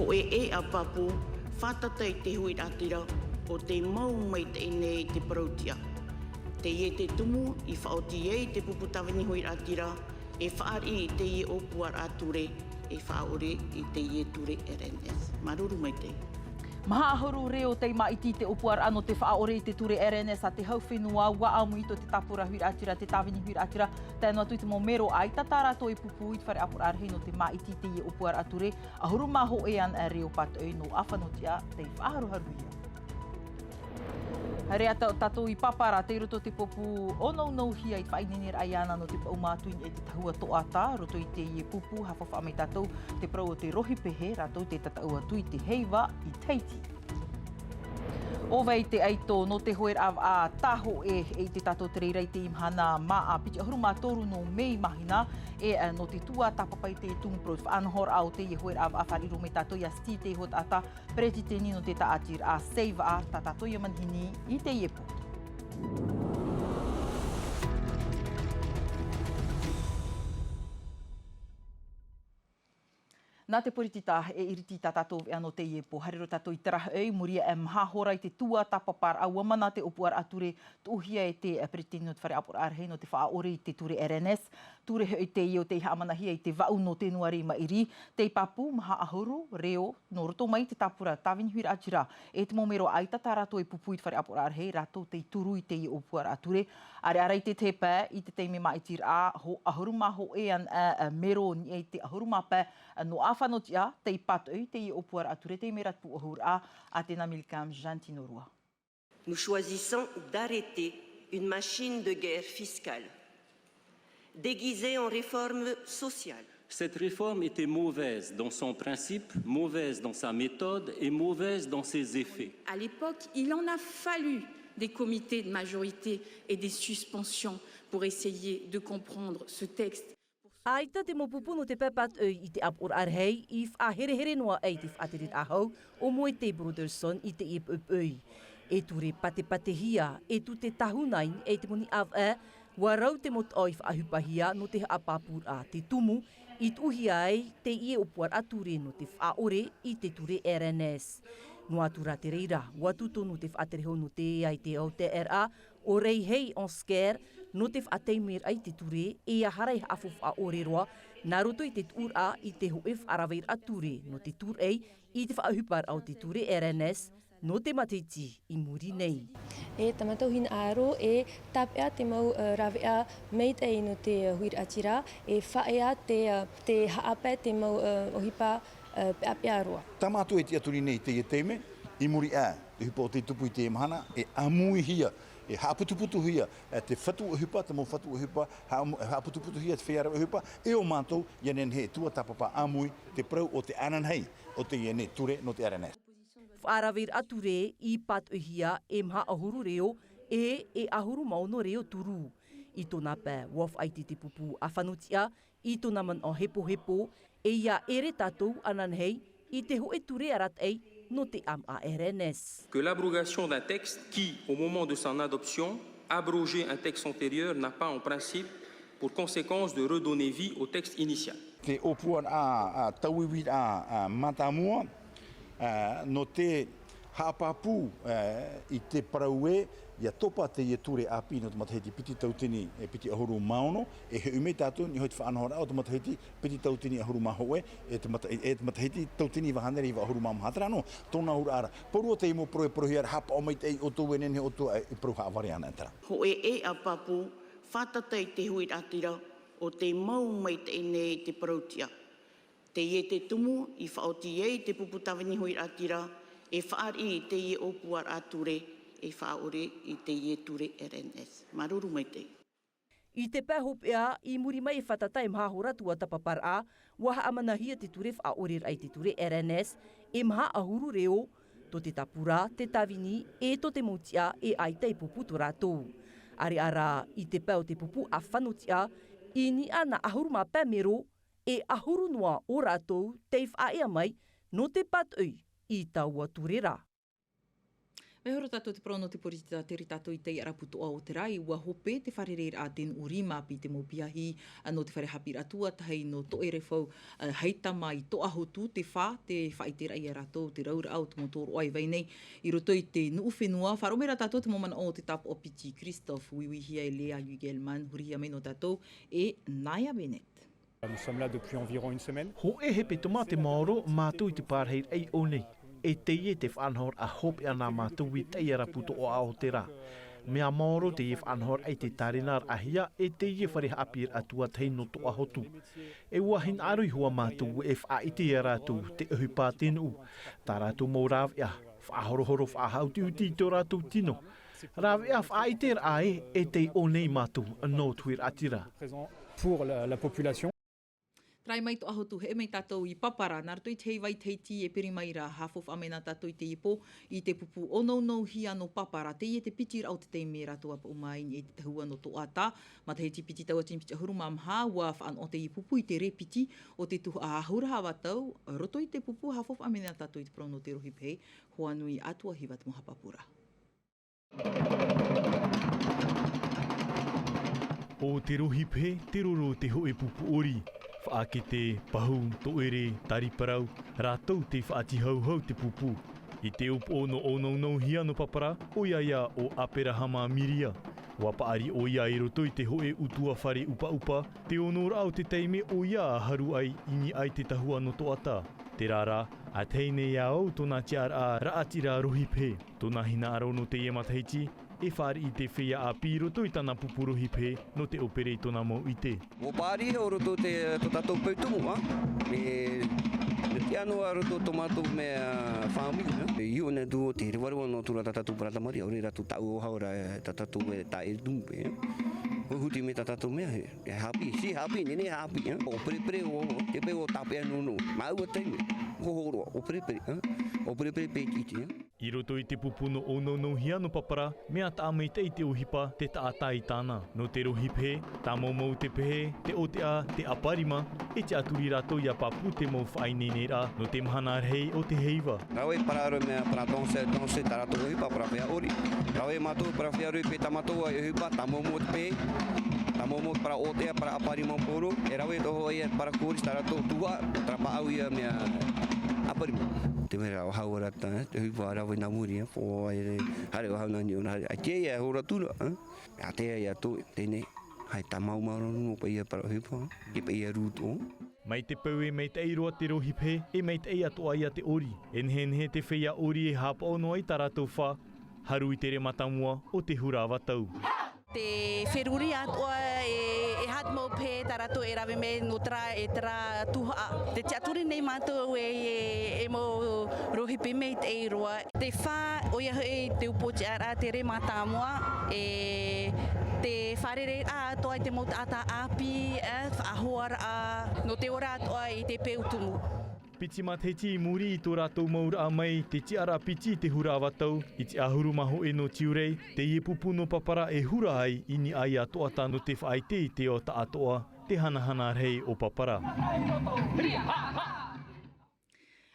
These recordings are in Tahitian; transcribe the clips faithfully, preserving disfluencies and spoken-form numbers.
ʻOe e ʻāpapū, fātata i te huiraʻatira, ʻo tē mau maitaʻi nei te parau-tiʻa. Teie te tumu i faʻaoti ai te pupu tāvini huiraʻatira, e fāriʻi i teie ʻōpuaraʻa ture, e faʻaʻore i teie ture R N S. Māuruuru maitaʻi. Maha ʻahuru reo tei māʻiti i te ʻōpuaraʻa nō te faʻaʻore i te ture R N S a te hau fenua, ua ʻāmui i tō te tāpura huiraʻatira, te tāvini huiraʻatira, tae noa atu i te mau mero ʻaita tā rātou e pūpū i te fare ʻāpoʻoraʻa rahi nō te māʻiti i teie ʻōpuaraʻa ture, ʻahuru mā hōʻē ana reo pātoʻi nō ʻāfanotiʻa tei faʻaharuharuhia. Haere atu tātou i Papara, tei roto te pupu ʻōnounou hia i te faʻaineineraʻa iāna nō te paʻuma atu i niʻa i te tahua toʻata, roto i teie pupu, haʻafaufaʻa mai tātou te parau o te rohi pehe, rātou tē tataʻu atu i te heiva i Tahiti. ʻO vai te ʻaito nō te hoeraʻa vaʻa tāhōʻē i te tātou te reira i teie mahana māʻa piti ʻahuru mā toru nō mē i mahina, e, nō te tuatāpapa i te tumu parau faʻanahoraʻa o teie hoeraʻa vaʻa fāriʻi roa mai tātou iā Steve Te Iho Taʻata, peretiteni nō te tāʻatiraʻa Save vaʻa, tā tātou ia manihini i teie pō. Nā te poritita e iriti tā tātou veʻa nō teie pō, haere roa tātou i terā hoʻi, i muri iho e maha hora i te tuatāpaparaʻa, ua mana te ʻōpuaraʻa ture, tuʻuhia e te, eh, peretiteni nō te fare ʻāpoʻoraʻa rahi nō te faʻaʻore i te ture R N S, ture hoʻi teie o tei haʻamanahia i te vaʻu nō Tenuare i maʻiri, tei pāpū maha ʻahuru reo, nō roto mai i te tāpura tāvini huiraʻatira, e te mau mero ʻaita tā rātou e pūpū i te fare ʻāpoʻoraʻa rahi, rātou tei turu i teie ʻōpuaraʻa ture, ʻāreʻa rā i te tahi pae, i te taime māʻitiraʻa, hō-, ʻahuru mā hōʻē ana, ā, ā, mero i niʻa i te ʻahuru mā pae, ā, nō ʻāfanotiʻa, tei pātoʻi i teie ʻōpuaraʻa ture, tei mea rā te pūʻohuraʻa a Tena Milcam Jean Tinorua. Nous choisissons d'arrêter une machine de guerre fiscale, déguisée en réforme sociale. Cette réforme était mauvaise dans son principe, mauvaise dans sa méthode et mauvaise dans ses effets. À l'époque, il en a fallu des comités de majorité et des suspensions pour essayer de comprendre ce texte. ʻAita te mau pupu nō te pae pātoʻi i te ʻāpoʻoraʻa rahi, i faʻaherehere noa ai te faʻatereraʻa hau o Moetai Brotherson i teie poʻipoʻi. E ture patepatehia, e tū te tahuna i niʻa i te moni ʻāvaʻe, ua rau te mau taʻo i faʻaʻohipahia nō te haʻapāpūraʻa te tumu, i tuʻuhia ai teie ʻōpuaraʻa ture nō te faʻaʻore i te ture R N S. Noa atu rā te reira, ua tū tonu te faʻatere hou nō te ea i te autaeaʻeraʻa, ʻo Reihei Ansker, nō te faʻataimiraʻa i te ture, e aha rā e haʻafaufaʻa ʻore roa, nā roto i te tuʻuraʻa i te hōʻē faʻaraveraʻa ture, nō te tūraʻi i te faʻaʻohiparaʻa o te ture R N S, nō te matahiti i muri nei. E tā mātou hinaʻaro, e tāpeʻa te mau, ā, rāveʻa maitaʻi nō te, ā, huiraʻatira, e faʻaea te, ā, te haʻapae te mau, ā, ʻohipa, ā, peʻapeʻa roa. Tā mātou e tiʻaturi nei i teie taime, i muri aʻe, te ʻohipa ʻo tei tupu i teie mahana, e ʻāmuihia, e haʻaputuputuhia, e te fatu ʻohipa, te mau fatu ʻohipa, haʻamu-, haʻaputuputuhia te feiā rave ʻohipa, e ʻo mātou, ʻia nehenehe e tuatāpapa ʻāmui, te parau o te ananahi, o teie nei ture nō te R N S. Faʻaraveraʻa ture i pātoʻihia e maha ʻahuru reo, e, e ʻahuru mā ono reo turu. I tōna pae, ua faʻaʻite te pupu ʻāfanotiʻa, i tōna manaʻo hepohepo, e ʻia ʻere tātou ananahi i te hōʻē ture arataʻi nō te ʻāmaʻa R N S. Que l'abrogation d'un texte qui, au moment de son adoption, abrogeait un texte antérieur n'a pas en principe pour conséquence de redonner vie au texte initial. Te ʻōpuaraʻa, ā, tauiuiraʻa, ā, mātāmua, ā, nō te haʻapāpū, ā, i te parau ē, ʻia topa teie ture ʻāpī nō te matahiti piti tauatini e piti ʻahuru mā ono, e hoʻi mai tātou i niʻa hoʻi i te faʻanahoraʻa o te matahiti piti tauatini ʻahuru mā hōʻē, e te mata-, e te matahiti tauatini iva hānere iva ʻahuru mā maha, terā noa, tōna auraʻa ra. Parau atu i te mau parau e parauhia ra, haʻapaʻo maitaʻi ʻoutou e nehenehe ʻoutou e, e parau haʻavare ana, terā. Hōʻē e ʻāpapū, fātata i te huiraʻatira, ʻo tē mau maitaʻi nei te parau-tiʻa. Teie te tumu i faʻaoti ai te pupu tāvini huiraʻatira, e fāriʻi i teie ʻōpuaraʻa ture, e faʻaʻore i teie ture R N S. Māuruuru maitaʻi. I te pae hopeʻa, i muri mai e fātata e maha hora tuatāpaparaʻa, ua haʻamanahia te ture faʻaʻoreraʻa i te ture R N S, e maha ʻahuru reo, tō te tāpura, te tāvini, e tō te mau tiʻa, e ʻaita e pupu tō rātou. ʻAreʻa rā, i te pae o te pupu ʻāfanotiʻa, i niʻa nā ʻahuru mā pae mero, e ʻahuru noa o rātou tei faʻaea mai nō te pātoʻi i taua ture ra. Mai horo tātou te parau nō te poritita, tere tātou i teie ara putoʻa o te rā, ua hope te fārereiraʻa te nuʻu rima piti mau piahi, nō te fare haʻapiʻiraʻa tuatahi nō Toʻerefau, Haitama i Toʻahotu, te fā, te faʻaʻiteraʻa ia rātou, te rauraʻa o te mau tōroʻa i vai nei, i roto i te nuʻu fenua, faʻaroʻo mai ra tātou te mau manaʻo o te tāpaʻo piti Christophe, uiuihia e Léa Gugelman, hurihia mai nō tātou e Naya Bennett. Nous sommes là depuis environ une semaine. Hōʻē hepetoma te maoro mātou i te parahiraʻa i ʻō nei. E teie te faʻanahoraʻa hopeʻa nā mātou i teie ara putoʻa o te rā. Mea maoro teie faʻanahoraʻa i te tārenaraʻahia e teie fare haʻapiʻiraʻa tuatahi nō Toʻahotu. E ua hinaʻaro iho ā mātou e faʻaʻite ia rātou te ʻohipa a te nuʻu. Tā rātou mau rāveʻa, faʻahorohoro faʻahautiuti i tō rātou tino. Rāveʻa faʻaʻiteraʻa ē, e tei ʻō nei mātou nō te huiraʻatira. Présent pour la, la population. Tarai mai Toʻahotu, heʻe mai tātou i Papara, nā roto i te heiva i Tahiti e piri mai ra, haʻafaufaʻa mai na tātou i teie pō, i te pupu ʻōnounou hia nō Papara, teie te piti ra o te taime rātou a paʻuma ai i te tahua nō Toʻatā, matahiti piti tauatini piti ʻahuru mā maha, ua faʻanaho teie pupu i te rē piti o te tuhaʻa Ahuru Haʻavā Tau, roto i te pupu, haʻafaufaʻa mai na tātou i te parau nō te rohi pehe, hoa nui atu a hiva te mau haʻapāpūraʻa. ʻO te rohi pehe, te roro o te hōʻē pupu ʻori. Faʻakete, pahu, toʻere, tari parau, rātou tei faʻatihauhau te pupu. I te upoʻo nō ʻōnounou hia nō Papara, ʻoia ia ʻo Aperahama Miria. Ua paʻari ʻoia i roto i te hōʻē ʻutuāfare ʻupaʻupa, te onoraʻa o te taime ʻoia a haru ai i niʻa i te tahua nō Toʻatā. Terā rā, a tahi nei ā au tōna tiʻaraʻa raʻatira rohi pehe. Tōna hinaʻaro nō teie matahiti, e fāriʻi te feiā ʻāpī i roto i tāna pupu rohi pehe nō te ʻōpere i tōna mau ʻite. ʻUa paʻari ʻo roto te, tō tātou peu tumu, ā? E, nō te ano ā roto tō mātou mea fāmili, ā? E, i ʻō nei atu ʻo te revareva nō tō rā tā tātou parau tamariʻi, ʻaore rātou taʻu o hau rā, tā tātou e tā e tumu pē, ā? ʻUa huti mai tā tātou mea, e, e haʻapiʻi, si haʻapiʻi, nehenehe haʻapiʻi, ā? ʻO perepere, ʻo, ʻo, te peu ʻo tāpeʻa nō, nō, māua taime, ʻo hōroʻa, ʻo perepere, ā? ʻO perepere pē iti, iti, ā? I roto i te pupu nō ʻōnounou hia nō Papara, mea taʻa maitaʻi te ʻohipa, te taʻata i tāna. Nō te rohi pehe, tāmaumau te pehe, te ʻōteʻa, te ʻaparima, e tiʻaturi rātou ʻia pāpū te mau faʻaineineraʻa nō te mahana rahi o te heiva. Rave parau mea, parau danse, danse, tā rātou ʻohipa, parau feiā ʻori. Rave mātou, parau feiā ʻori, pē tā mātou ʻohipa, tāmaumau te pehe, tāmaumau parau ʻōteʻa, parau ʻaparima poro, e rave tō hōʻē parau kōrisi, tā rātou tuhaʻa, terā paʻau ia mea ʻaparima. Te mea rā, ʻo hau rā tā, te ʻohipa rave nā muri, ā, pō, ʻaere, haere ʻo hau nā niʻa, haere, ʻaita ia e hora atu ra, ā? ʻAita ia tō, teie nei, hai tāmaumau roa nō paʻi ia parau ʻohipa, e paʻi ia rūtō. Mai te peu e maitaʻi roa te rohi pehe, e maitaʻi atoʻa ia te ʻori. E nehenehe te feiā ʻori e haʻapaʻo noa i tā rātou fā, haru i te rē mātāmua o te hura ʻava tau. Te feruri atoʻa e, e aha te mau pehe tā rātou e rave mai nō terā, e terā tuhaʻa. Tē tiʻaturi nei mātou e, e, e mau rohi pehe maitaʻi roa. Te fā, ʻoia hoʻi te upoʻotiʻaraʻa te rē mātāmua, e te fārereiraʻa atoʻa i te mau taʻata ʻāpī, e, faʻahoaraʻa, nō te ora atoʻa i te peu tumu. Piti matahiti i muri i tō rātou mauraʻa mai te tiʻaraʻa piti i te hura ʻava tau, i te ʻahuru mā hōʻē nō Tiurai, teie pupu nō Papara e hura ai i niʻa iā Toʻatā nō te faʻaʻite i te ao taʻatoʻa, te hanahana rahi o Papara.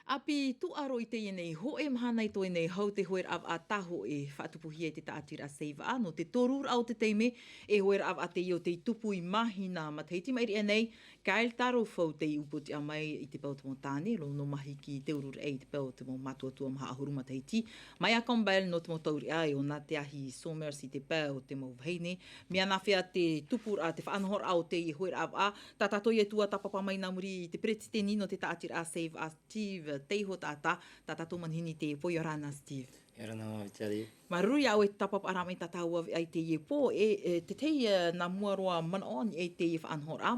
ʻApī tūʻaro i teie nei hōʻē mahana i toe nei hau te hoeraʻa vaʻa tā hōʻē faʻatupuhia i te taʻatiraʻa Seivaʻa nō te toruraʻa o te taime, e hoeraʻa vaʻa teie o tei tupu i Māhina matahiti mai riʻa nei, Kyle Tarofau tei upoʻotiʻa mai i te pae o te mau tāne, Lono Mahiki te ururaʻa i te pae o te mau mātuatua maha ʻahuru matahiti, Maya Campbell nō te mau taureʻa e ʻo Nateahi Somers i te pae o te mau vahine, mea nāfea te tupuraʻa, te faʻanahoraʻa o teie hoeraʻa vaʻa, tā tātou ia tuatāpapa mai nā muri i te peretiteni nō te taʻatiraʻa Seivaʻa Steve Teiho Taʻata, tā tātou manihini te pō, ʻia ora na Steve. ʻIa ora na Vitali. Māuruuru iā ʻoe tāpapa rā mai tā tāua veʻa i teie pō, e, e, te tahi, e, nā mua roa manaʻo i teie faʻanahoraʻa,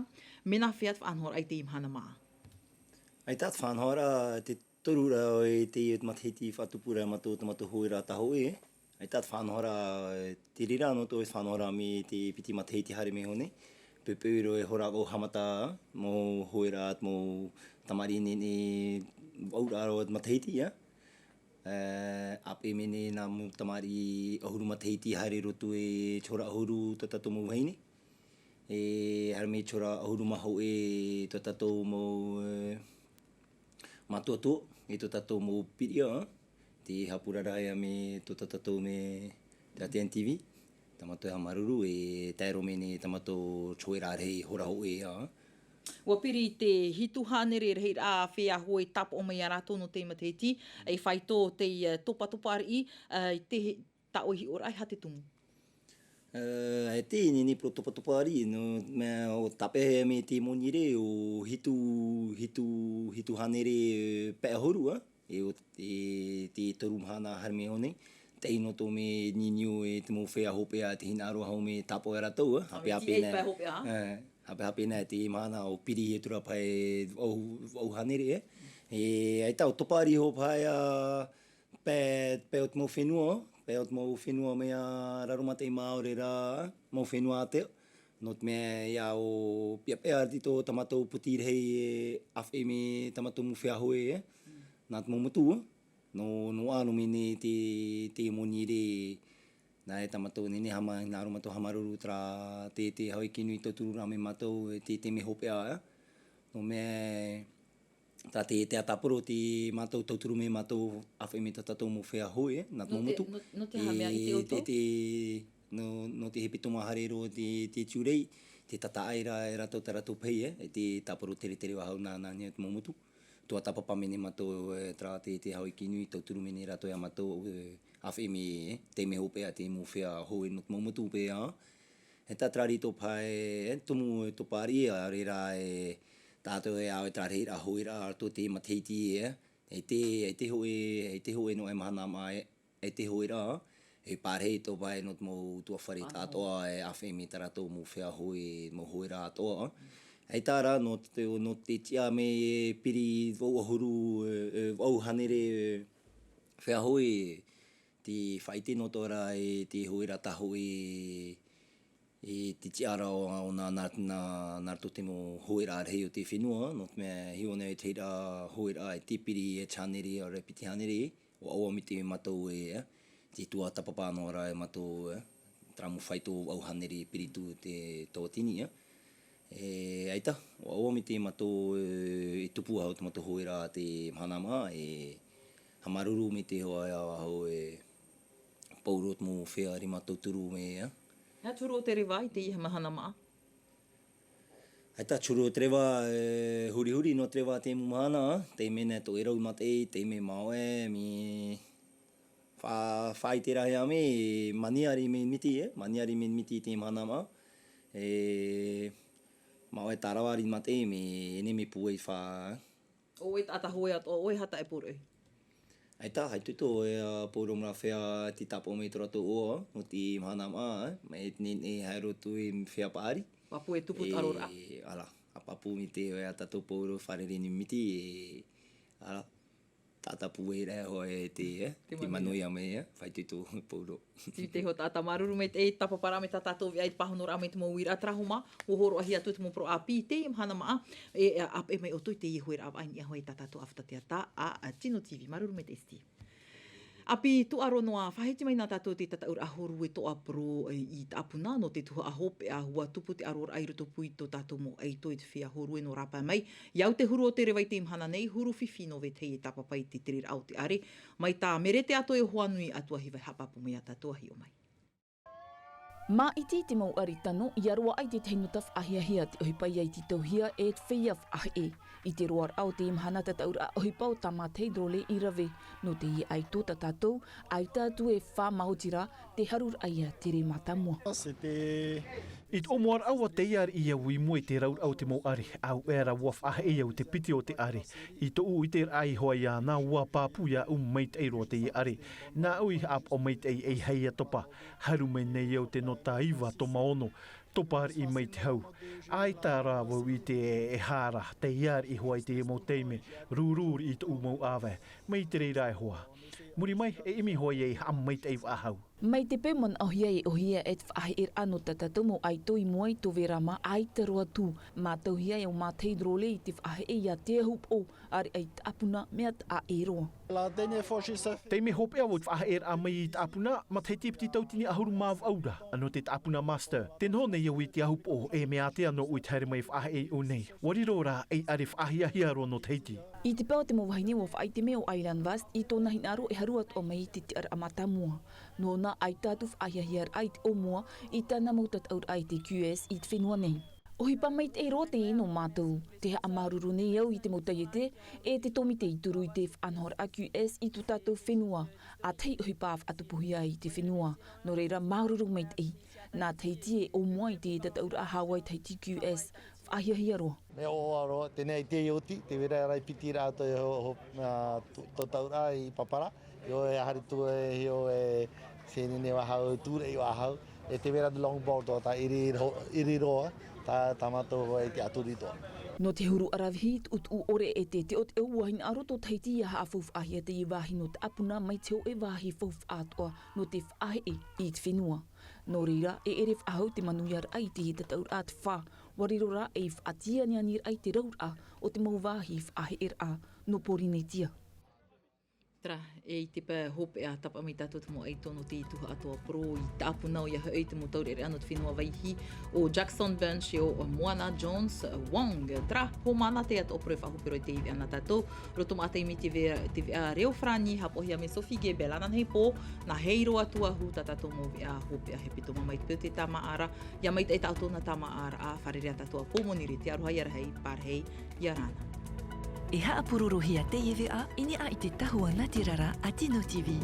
mea nāfea te faʻanahoraʻa i teie mahana mā? ʻAita te faʻanahoraʻa, te toru rā ʻoe i teie matahiti faʻatupu ra mātou, tā mātou hoeraʻa tā hōʻē. ʻAita te faʻanahoraʻa, te reira nō tō faʻanahoraʻa mai te piti matahiti haere mai iho nei. Peu, peu roa e hora vau haʻamata, mau hoeraʻa, mau tamariʻi nehenehe, vauraʻa roa matahiti, ā. E, ʻāpeʻe mai nei nā mau tamariʻi ʻahuru matahiti haere roto i te hora ʻahuru tā tātou mau vahine. E, haere mai te hora ʻahuru mā hōʻē tā tātou mau, e, mātuatua, e tō tātou mau piriʻa, ā. E hāpura rahi a me tō tātou me te A T N T V, tā mātou e haʻamāuruuru e tae roa mai nei tā mātou tō e rārahi hora hoʻi, ā. Ua piri te hitu hānere rahiraʻa feiā hoe tāpaʻo mai iā rātou nō te matahiti, e faito te, ā, topatopa ariʻi, ā, i te he-, tā ʻoe hiʻoraʻa e aha te tumu? Ā, e te nini pro topatopa ariʻi, nō, mea ʻo tāpeʻa mai te moni ra, ʻo hitu, hitu, hitu hānere, ā, pae ʻahuru, ā. E ʻo, e te toru mahana haere mai iho nei, tei nō tō me ninio e te mau feiā hopeʻa te hinaʻaro hoʻi me tāpaʻo iā rātou, ā, hape, hape nā. Ā, hape, hape nā te mahana ʻo piri e tura pae vaʻu, vaʻu hānere, ē. E, ʻaita ʻo topa ariʻi hoʻi pae, ā, pae, pae o te mau fenua, pae o te mau fenua mai iā Raromataʻi Māori ra, mau fenua ātea. Nō te mea ia ʻo pea, pea atu tō tā mātou piti rahi e ʻāfaʻi mai tā mātou mau feiā hoe, ē. Nā te mau motu, ā. Nō, nō ʻānoʻa mai nei te, te moni ra, nā e tā mātou nei, nei hama-, nā roto mātou haʻamāuruuru terā te, te hau i kinu i tauturu ra mai mātou, e te, te mea hopeʻa, ā. Nō mea, tā te, te ʻātāporo te mātou tauturu mai mātou ʻāfaʻi mai tā tātou mau feiā hoe, ē, nā te mau motu. Nō te, nō, nō te aha mea i te, e, te, te, nō, nō te hepetoma haere roa te, te Tiurai, te tātaʻi ra e rātou tā rātou pahi, ē, e te tāporo tere tere vāhau nā, nā niʻa i te mau motu. Tuatāpapa mai nei mātou, e, terā te, te hau i kinu i tauturu mai nei rātou iā mātou, e, ʻāfaʻi mai, e, te mea hopeʻa te mau feiā hoe nō te mau motu paʻi, ā. E tā terā rito pae, e, tumu e topa ariʻi, ā, reira e tātou e ʻaore terā rahiraʻa hoeraʻa tō te matahiti, e, e te, e te hoe, e te hoe nō e mahana maʻa, e, e te hoeraʻa, e pārahi tō pae nō te mau ʻutuāfare atoʻa, e ʻāfaʻi mai tā rātou mau feiā hoe, mau hoeraʻa atoʻa. ʻAita rā, nō te, nō te tiʻa mai e piri vaʻu ʻahuru, e, e, vaʻu hānere, e, feiā hoe, te faʻaʻite noa atoʻa ra e te hoeraʻa tā hoʻi, e te tiʻaraʻa o, o nā, nā, nā, nā roto te mau hoeraʻa rahi o te fenua, nō te mea e hiʻo nei te reira hoeraʻa e te piri e te hānere, ʻaore piti hānere, ʻua ʻoaʻoa mai te mātou e, e, te tuatāpapa noa ra e mātou, e, terā mau faito vaʻu hānere piri tū te tauatini, e. E, ʻaita, ʻua ʻoaʻoa mai te mātou, e, e tupu ahau te mātou hoeraʻa te mahana maʻa, e, haʻamāuruuru mai te hoʻi ahau e, Pauroa te mau feiā rima tauturu mai, ā. Nā te huru o te reva i teie mahana maʻa? ʻAita te huru o te reva, e, hurihuri nō te reva te mau mahana, ā. Tei mea nā tō e rau mataʻi, tei mea māʻoe, mea fa-, faʻaʻite rahi ā mea, māniari mea miti, e, māniari mea miti te mahana maʻa. E, māʻoe tārava rima mataʻi, mea, e nehenehe mea pūai fa-, ʻO ʻoe taʻata hoe atoʻa, ʻoe e aha taʻu e poroʻi? ʻAita, hai tū tō, e, ā, pauroa mau feiā tei tāpaʻo mai tō rātou ʻoaʻoa, nō te mahana maʻa, e, mai te nehenehe e haere atu i feiā paʻari. Pāpū e tupu te ʻaroraʻa. E, ʻāreʻa, ʻa pāpū mai te, e, ā tātou pauroa fārerei nei miti, e, ʻāreʻa, taʻata pūai ra hoʻi te, e, te manoia mai, e, hai tū tō pauroa. Tei te iho taʻata māuruuru maitaʻi, tāpaparaʻa mai tā tātou veʻa i te pāhonoraʻa mai te mau uiraʻa terā homa, ʻua hōroʻahia atu te mau poro ʻāpī i teie mahana maʻa, e, e, ʻāpeʻe mai ʻoutou i teie hoeraʻa vaʻa i niʻa hoʻi i tā tātou ʻāfata teata, ā, ā, Tino T V, māuruuru maitaʻi Steve. ʻĀpī tuʻaro noa, faʻahiti mai nā tātou te tataʻuraʻa hōrue toʻa poro, e, i Taʻapuna, nō te tuhaʻa hopeʻa, ʻua tupu te ʻaroraʻa i roto pū i tō tātou mau ʻaito i te feiā hōrue nō rāpae mai, i au te huru o te reva i teie mahana nei, huru fifi nō vetahi e tāpapa i te tereraʻa o te ʻare, mai tā Merete Atoe Hoanui, ʻAtua Hiva e haʻapāpū mai iā tātou, ʻa hiʻo mai. Māʻiti te mau ʻare tano, ʻia roaʻa i te tahi nō te faʻahiahia te ʻohipa ʻia tītauhia e te feiā faʻaheʻe. I te roaraʻa o te mahana tataʻuraʻa ʻohipa o tā Mātei Drole i rave, nō teie ʻaito tā tātou, ʻaita atu e fā maoti rā, te haruraʻa ia tere mātāmua. C'était I tō ʻoe moʻaraʻa ʻua tei ariʻi au i mua i te rauraʻa o te mau ʻare, ʻauē rā ʻua faʻaheʻe au te piti o te ʻare. I tōʻu ʻiteraʻa iho ā iāna ʻua pāpū iāʻu maitaʻi roa teie ʻare. Nāʻu i haʻapaʻo maitaʻi ʻeiaha ia topa. Haru mai nei au te nota iva toma ono. Topa ariʻi mai te hau. ʻAita rā vau i ʻite e hara, tei ariʻi hoʻi i te mau taime, ruru riʻi tōʻu mau ʻāvae. Mai te reira e hoa. Muri mai, e ʻimi hoʻi e haʻamaitaʻi faʻahou. Mai te peu manaʻohia e ʻohie e te faʻaheʻeraʻa nō tā tātou mau ʻaito i mua i tō Verama ʻaita roa atu, mātauhia e ʻo Mātei Drole i te faʻaheʻe ia Te Ahupoʻo, ʻāreʻa i Taʻapuna, mea taʻa ʻē roa. La dernière fois, j'ai sa- Taime hopeʻa vau i te faʻaheʻeraʻa mai i Taʻapuna, matahiti piti tauatini ʻahuru mā vaʻu ra, nō te Taʻapuna Master. Tē noho nei au i Te Ahupoʻo, e mea ātea nōʻu i te haere mai faʻaheʻe i ʻō nei. ʻUa riro rā ei ʻare faʻahiahia roa nō Tahiti. I te pae o te mau vahine ʻua faʻaʻite mai ʻo Ailan Vast i tōna hinaʻaro e Rua toʻa mai i te tiʻaraʻa mātāmua. Nō nā ʻaita atu faʻahiahiaraʻa i te ʻōmua i tāna mau tataʻuraʻa i te Q S i te fenua nei. ʻOhipa maitaʻi roa teie nō mātou, te haʻamāuruuru nei au i te mau taiete e te tōmite i turu i te faʻanahoraʻa Q S i tō tātou fenua, ʻa tahi ʻohipa faʻatupuhia i te fenua. Nō reira māuruuru maitaʻi. Nā Tahiti e ʻōmua i te tataʻuraʻa Hawaii Tahiti Q S, faʻahiahia roa. Mea ʻoaʻoa roa, teie nei te oti, te vera ʻaita i piti ra atu e ho, ho, a, tō, tō tātou ra i papara, ʻio e haere atu e, ʻio e, senene vahau, tūreʻi vahau, e te vera de long ball tō tā iri ro-, iri roa, tā, tā mātou hoʻi te ʻaturi toa. Nō te huru ʻaravihi, tuʻutuʻu ʻore e te teʻoteʻo, ua hinaʻaro tō Tahiti ʻia haʻafaufaʻahia teie vāhi nō Taʻapuna mai te hōʻē vāhi faufaʻa atoʻa nō te faʻaheʻe i te fenua. Nō reira, e ʻere faʻahou te manuiaraʻa i te tataʻuraʻa te fā, ʻua riro rā ei faʻatianianiraʻa i te rauraʻa o te mau vāhi faʻaheʻeraʻa nō Pōrīnetia. Terā, e i te pae hopeʻa, tāpaʻo mai tātou te mau ʻaito nō te tuhaʻa atoʻa poro i Taʻapuna, ʻoia hoʻi te mau taureʻareʻa nō te fenua Vaihi, ʻo Jackson Bench, ʻo Moana Jones Wong. Terā, hōmana te atoʻa poro e faʻahope roa i teie veʻa nā tātou. Roto maʻa taime te veʻa, te veʻa reo farāni, haʻapaʻohia mai Sophie Gebel, ānānahi pō, nā Hei Roa Tuahu tā tātou mau veʻa hopeʻa hepetoma mai te peu te tāmāʻa ra, ʻia maitaʻi tātou nā tāmāʻaraʻa, fārerei ā tātou ā Pōmonirē, te aroha ia Rahi, pārahi ia Rana. E haʻapurorohia teie veʻa i niʻa i te tahua nātirara a Tino T V.